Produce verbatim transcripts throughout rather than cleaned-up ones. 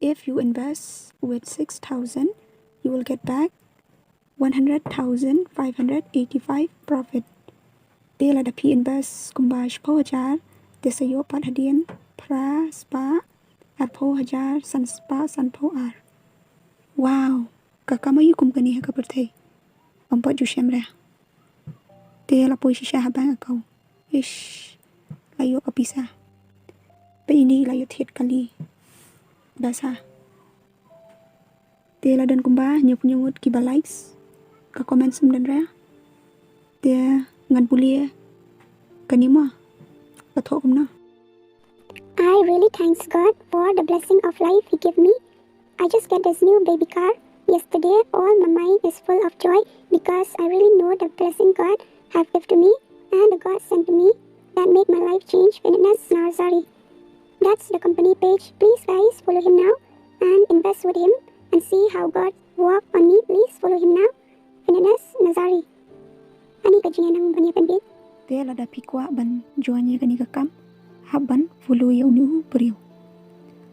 If you invest with six thousand, you will get back one hundred thousand five hundred eighty-five profit. Te lada phi invest kumba shiphew hajar, te sa ïoh pat hadien phra spah arphew hajar san spah sanphew ar. Wow, ka kam aïu kum kane ha ka pyrthei? Ym pat ju shem re. Te la poi shisha ha bank account. Ish, la ïoh ka pisa. Peit ine, la ïoh thied kali. Basa. Te la don kumba hynñiewphew ngut kiba likes. Ka comment ym don re. Te ngan pule kane mo, ka thoh kumno. I really thanks God for the blessing of life He give me. I just get this new baby car yesterday. All my mind is full of joy because I really know the blessing God have give to me and the God sent to me that make my life change. Fitness Nursery. That's the company page. Please guys follow him now and invest with him and see how God work on me. Please follow him now. Fitness Nursery. Ani ka jingïalang ban ïa pynbeit. Te lada phi kwah ban join ïa kane ka kam, hap ban follow ïa une u briew.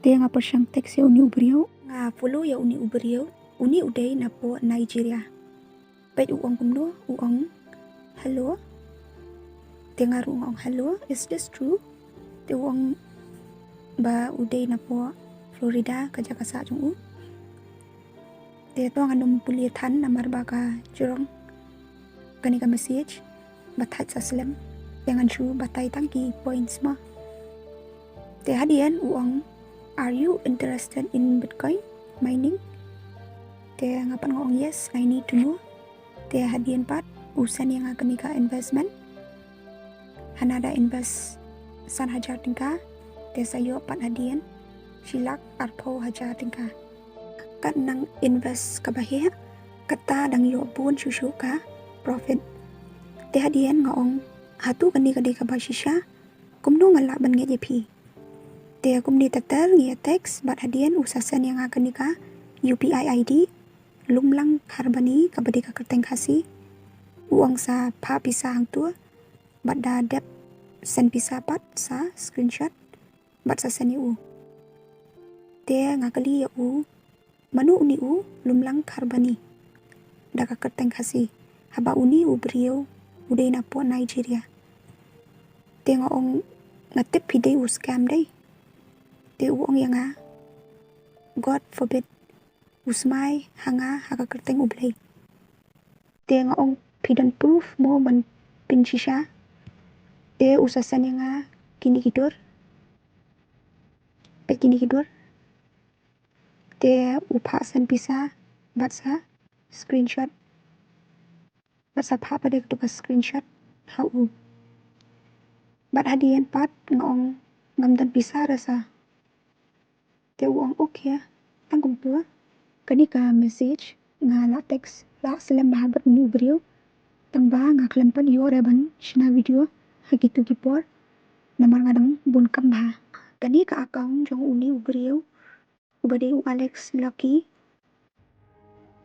Te nga pyrshang text ïa une u briew. Nga follow ïa une u briew. Une u dei napoh Nigeria. Peit u ong kumno, u ong, "Hello." Te nga ruh nga ong, "Hello, is this true?" Te u ong ba u dei napoh Florida, ka jaka sah jong u. Te to ngan ym pule than namar ba ka jrong kane ka message ba thait sa slem. Te ngan shu batai tang ki points mo. Te hadien u ong, "Are you interested in Bitcoin mining?" Te nga pat nga ong, "Yes, I need to know." Te hadien pat u send ïa nga kane ka investment. Hana da invest san hajar tyngka, te sa ïoh pat hadien shi lak arphew hajar tyngka. Kat nang invest kaba heh, kata dang ïoh bun shuh shuh ka profit. Te hadien nga ong, "Hato kane ka dei kaba shisha? Kumno nga lah ban ngeit ïa phi?" Te kumne ter ter ngi ïa text bad hadien u sa send ïa nga kane ka U P I I D, Lumlang Kharbani, kaba dei ka kyrteng Khasi. U ong sa phah pisa hangto bad da dep send pisa pat sa screenshot bad sa send ïa u. Te nga kylli ïa u, "Mano une u Lumlang Kharbani?" Da ka kyrteng Khasi. Haba une u briew u dei napoh Nigeria. Te nga ong, "Nga tip phi dei u scam dei." Te u ong ïa nga, "God forbid, u smai ha nga ha ka kyrteng U Blei." Te nga ong, "Phi don proof mo ban pynshisha?" Te u sa send ïa nga kine ki dur. Peit kine ki dur. Te u phah send pisa bad sa screenshot. Bad sa phah pat ïa kato ka screenshot ha u. Bad hadien pat nga ong, "Ngam don pisa re sa." Te u ong, "Okay, tang kumto." Kane ka message nga la text la slem bha bad une u briew. Tang ba nga khlem pat ïoh re ban shna video ha kito ki por namar nga dang bun kam bha. Kane ka account jong une u briew uba dei u Alex Lucky.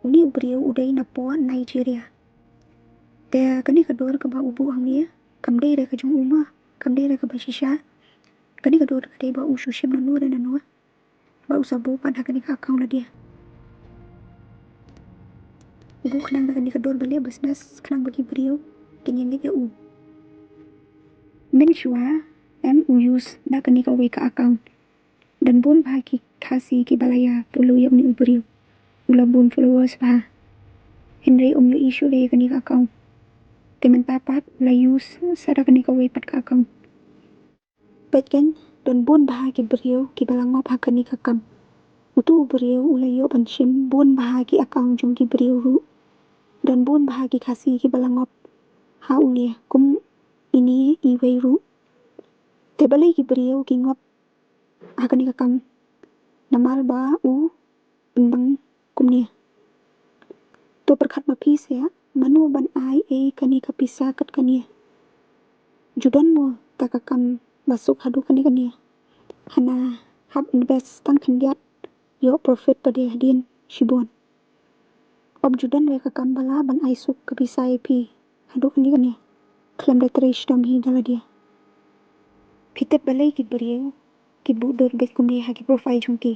Une u briew u dei napoh Nigeria. Te kane ka dur kaba u buh hangne kam dei re ka jong u ma, kam dei re kaba shisha. Kane ka dur ka dei ba u shu shim nano re nano ba u sa buh pat ha kane ka account lade. U buh khnang da kane ka dur ba leh business khnang ba ki briew kin ïa ngeit ïa u. Mynshuwa em u use da kane kawei ka account. Don bun bha ki Khasi kiba la ïa follow ïa une u briew. U la bun followers bha. Hynrei um ïohi shuh re ïa kane ka account. Te mynta pat u la use sa da kane kawei pat ka account. Peit keiñ, don bun bha ki briew kiba la ngop ha kane ka kam. Uto u briew u la ïoh ban shim bun bha ki account jong ki briew ruh. Don bun bha ki Khasi kiba la ngop ha une kum ine iwei ruh. Te balei ki briew ki ngop ha kane ka kam? Namar ba u pynbang kumne. To pyrkhat ma phi seh, mano ban ai ei kane ka pisa kat kane? Ju don mo ta ka kam ba suk haduh kane kane? Hana hap invest tang khyndiat, ïoh profit pat de hadien shibun. Ym ju don re ka kam ba lah ban ai suk ka pisa ïa phi haduh kane kane. Khlem da trei shitom hi da lade. Phi tip balei ki briew ki buh dur beit kumne ha ki profile jong ki?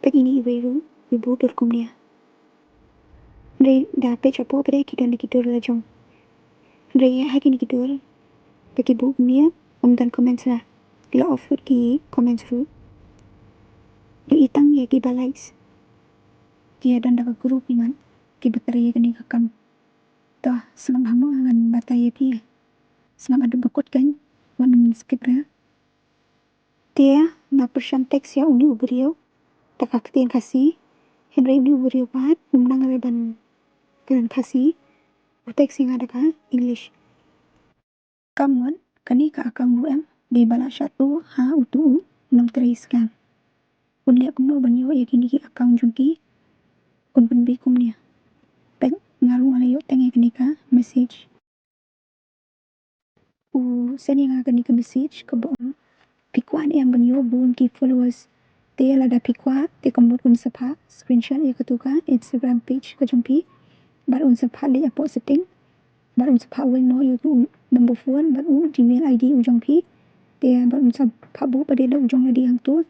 Peit ine iwei ruh, iba buh dur kumne. Hynrei da peit shapoh pat ki don ki dur la jong. Hynrei ha kine ki dur ba ki buh kumne, ym don comments la. Ki la off lut ki comments ruh. Ïohi tang ïa kiba likes. Ki ïa don da ka group imat kiba trei ïa kane ka kam. To, sngap ha mo ngan batai ïa phi. Sngap haduh ba kut kan, wat nym skip re. Te nga pyrshang text ïa une u briew da ka ktien Khasi, hynrei une u briew pat um nang re ban kren Khasi, u text ïa nga da ka English. Ka mut kane ka account ruh em dei ba la shah tuh ha utu u nongtrei scam. Un leh kumno ban ïoh ïa kine ki account jong ki? Un pynbeit kumne. Peit, nga ruh nga la ïoh tang ïa kane ka message. U send ïa nga kane ka message kaba ong, phi kwah ne em ban ïoh bun ki followers? Te lada phi kwah, te ka mut un sa phah screenshot ïa katu ka Instagram page ka jong phi, bad un sa phah leit hapoh setting, bad un sa phah weng noh ïa utu u number phone bad u Gmail I D u jong phi. Te bad un sa phah buh pat da u jong lade hangto.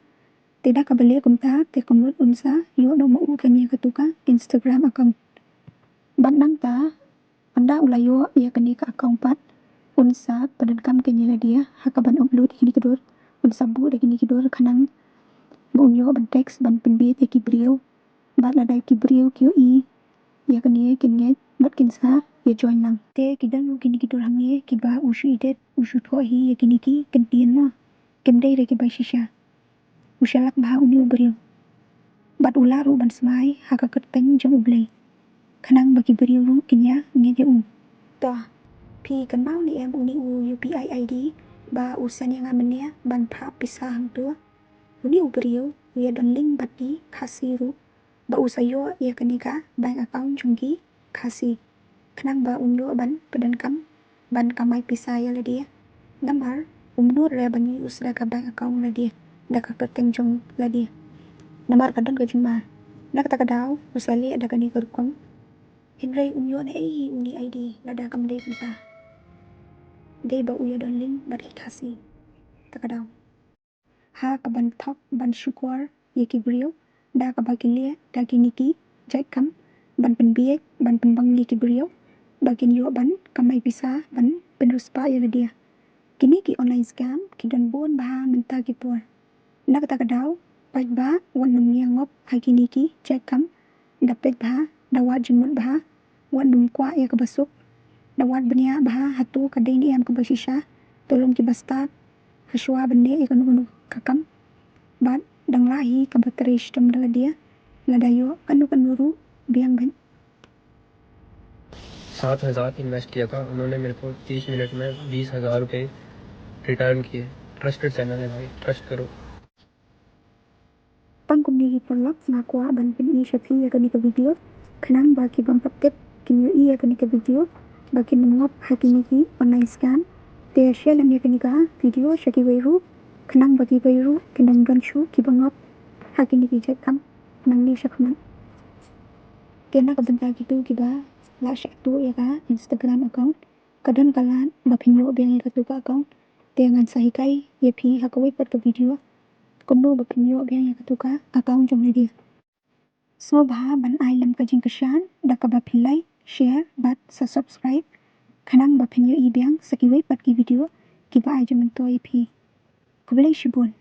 Te da kaba leh kumta, te ka mut un sa ïoh noh ma u kane katu ka Instagram account. Bad nangta, ynda u la ïoh ïa kane ka account pat, un sa pyndonkam kane lade ha kaban upload ïa kine ki dur. Un sa buh da kine ki dur khnang ba un ïoh ban text ban pynbeit ïa ki briew. Bad lada ki briew ki ïohi ïa kane kin ngeit bad kin sa ïa join lang. Te ki don ruh kine ki dur hangne kiba u shu edit, u shu thoh hi ïa kine ki kyntien mo. Kim dei re kiba shisha. U shalak bha une u briew. Bad u lah ruh ban smai ha ka kyrteng jong U Blei, khnang ba ki briew ruh kin ïa ngeit ïa u. To, phi kynmaw ne em une u U P I I D ba u send ïa nga mynne ban phah pisa hangto? Une u briew u ïa don link bad ki Khasi ruh, ba u sa ïoh ïa kane ka bank account jong ki Khasi, khnang ba un ïoh ban pyndonkam ban kamai pisa ïa lade. Namar um nud re ban use da ka bank account lade, da ka kyrteng jong lade. Namar ka don ka jingma. Na kata ka daw u sa leh da kane ka rukom. Hynrei um ïoh ne ei hi une I D lada kam dei kumta. Dei ba u ïa don link bad ki Khasi. Ta ka daw. Ha kaban thok ban shukor ïa ki briew da kaba ki leh da kine ki jait kam ban pynbieit, ban pynbang ïa ki briew ba kin ïoh ban kamai pisa ban pynriewspah ïa lade. Kine ki online scam ki don bun bha mynta ki por. Na kata ka daw, paidbah wat nym ïa ngop ha kine ki jait kam. Da peit bha, da wad jingmut bha, wat nym kwah ïa kaba suk. Da wad bniah bha hato ka dei ne em kaba shisha. To long kiba stad ha shuwa ban leh ïa kano kano ka kam. Bad dang lah hi kaba trei shitom da lade, lada ïoh kano kano ruh biang beit. सात हज़ार इन्वेस्ट किया था, उन्होंने मेरे को तीस मिनट में बीस हज़ार रुपये रिटर्न किए। ट्रस्टेड चैनल है भाई, ट्रस्ट करो। Tang kumne hi paralok, nga kwah ban pyni sha phi ïa kane ka video, khnang ba ki bym pat tip kin ïohi ïa kane ka video, ba kin ym ngop ha kine ki online scam. Te share lem ïa kane ka video sha kiwei ruh, khnang ba kiwei ruh kin ym don shuh kiba ngop ha kine ki jait kam nangne shakhmat. Te na ka bynta kito kiba la shah tuh ïa ka Instagram account, ka don ka lad ba phin ïoh biang ïa katu ka account. Te ngan sa hikai ïa phi ha kawei pat ka video kumno ba phin ïoh biang ïa katu ka account jong lade. Sngewbha ban ai lem ka jingkyrshan da kaba phi like, share bad sa subscribe, khnang ba phin ïohi biang sa kiwei pat ki video kiba ai jingmyntoi ïa phi. Khublei shibun.